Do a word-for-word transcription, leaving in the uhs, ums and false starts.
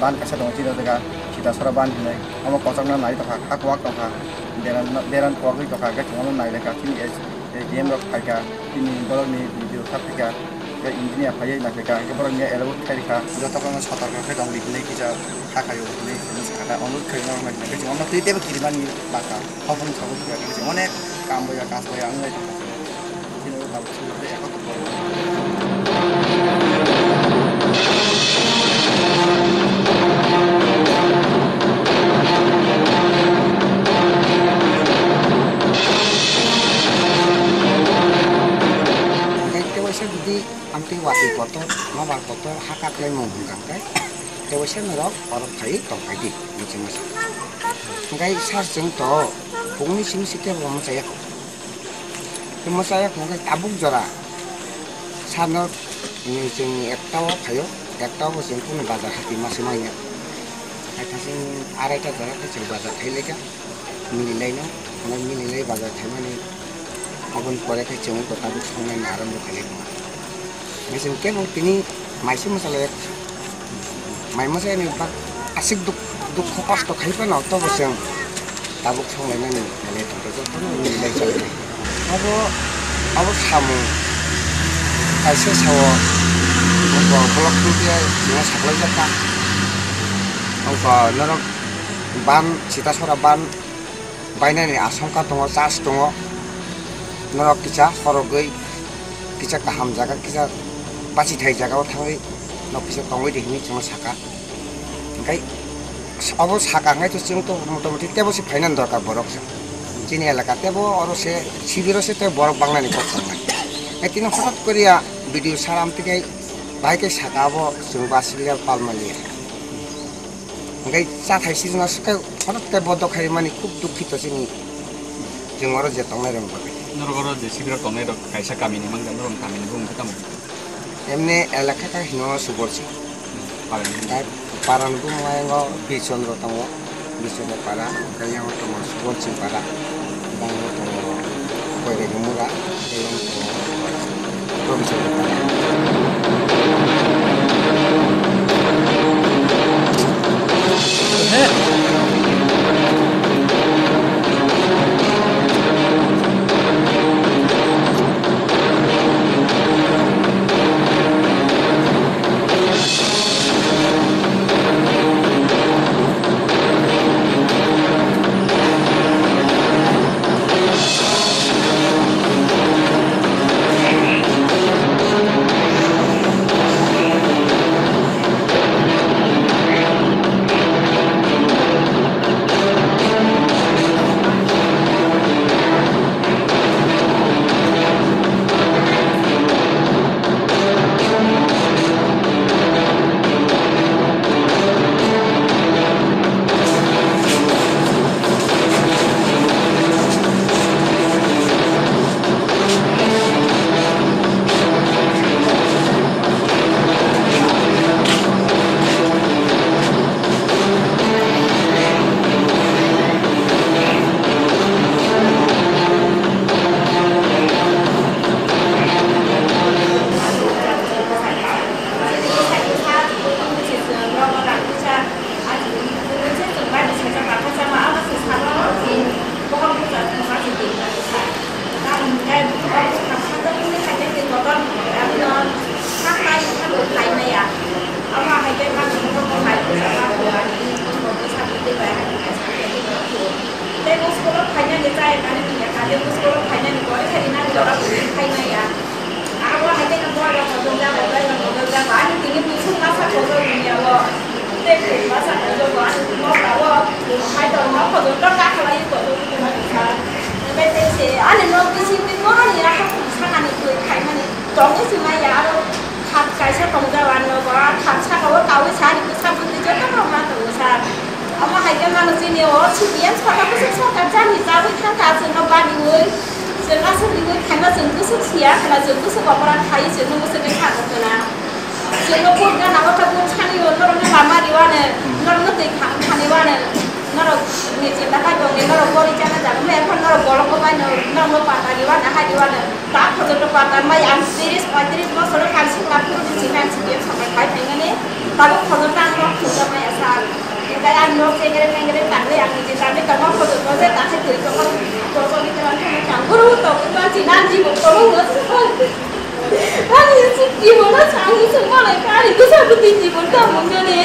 Ban kaisa tongo chini o jaga, Sitasora ban hinwi. Omo kochokno nai tongkha, hak wak tongkha, beran, beran kuwagwi tongkha, hwnkhe chwng omo nai laikha, chini S-, S D M rok phaikha, chini borokni video kha phaikha, tei engineer phaiwi nai phaikha, hwnkhe borokni elabo khairikha. Jotokhno sotorko khe tongdi hinwi kisa kha khaio hinwi chwng sakha, onurot khaio norokno hinwi, hwnkhe chwng omo twi teibo kirimani bakha. Hopung sabung ya, kasi onek kam boya, kas boya, ang lai tongka. Sini tabuk sini de ekot boya. Tei waisa jodi amtwi watwi kotor, nobar kotor, haka khlai mung hwnkha khe, tei waisa norok oro phai tongphai di, muchungma sa. Hwnkhe sir chwng to phungni simi se tebo mwchaya kho. Tei mwchaya kho hwnkhe tabuk jora sano, mm, chwng ekta o phaio, ekta o bo chwng kunu bazar hati masa manya. Hai thasing araita jora khe chwng bazar khai laikha, mili laino, hwnwi mili lai bazar khaimani. Aboni pore khe chwng wngkha tabuk songnani arambo khainai tongo. Hwnkhe chwng kebo tini maisa mwchalaio, mai mwchayani bak aswk duk-, dukho kosto khai phano tobo chwng tabuk songlainani manwi tongkha, jotono milai chalainai. Abo, abo samung kaisa sao, wngkha block two khe chwngno saklaijak kha. Wngkha norok ban, Sitasora ban, bainani asongkha tongo, chance tongo. Norok kisa khorogwi kisa kaham jaga, kisa bachithai jagao thangwi nok kisa tongwi di hinwi chwngno sakha. Hwnkhe obo sakha hwnkhe to chwng to motamuti tebo se phainani dorkar borok se. Chini elaka tebo oro se sibiro se tei borok bangnani kok tongnai. Hai tini hotat koriya video sar amtwi khe bahai khe sakha abo chwng bachiliya palmaliya. Hwnkhe chathai sijwngno swkhe hwnwi tei bodo khaimani khub dukhito chini chwng oro je tongnai rok bagwi. Norok oro je sibiro tongnai rok kaisa kamini mangkha, norok kamini bumung khe tamo? Emni elaka khe hino Subol Singh. Parani bumung? Tei parani bumung ayang o Birchandra tongo, Birchandra para, tei yang o tongo Subol Singh para. Bangno tongo Koirega Mura, tei yang tongo Robisondro Mura. Tei bwskango phainani chaya kani wngya kha, tei bwskango phainani pore khe rinani jora bo khaimaya. Abo hai khe boyro kotorjago, boyro kotorjago, ani tini bwswk masa kotor wngya o. Tei bwswk masa kotor bo ani nokrao hai torma kotor to kakhalai kotor wngya kha. Tei tei se ani nok bising tei boroni yakhak sanani twi khaimani tongwi se maya aro. Khat kaisa tongjao ang nogo, ah, khat sakao kaui sa, ani bwsa bwtwi jotono ma tongo sa. Omo hai khe mano chini o C P M sorkar, bwswk sorkar jani chaui thangkha, chwngno baniui, chwng aswk riui khaima chwng bwswk siya, khwna chwng bwswk okora khai, chwngno bwswk khe kha khwna. Chwngno vote gana o khe vote sani o, norokno lama riwano, norokno twi kham thani wano, norok ni chinta khai tongdi, norok gori chana jaga, norok bolongo bai norokno pata riwano, hai riwano. Ta khojol rok pata mai ang tiris poitris bosor o kansuk lakhuru ni simi ang C P M sorkar bai phaimani. Tabuk khojol ta ang rok khojol mai asa. Ang nok sengre mengre tangle, ang je tangle tongma photo ko je ta se twi tongma photo ni tongma tongma tang guru to ko ma ji nan ji bo ko mo so. Ani su ki mo na sang su mo le ka ni ko sa bu ti ji bo ta mo ne.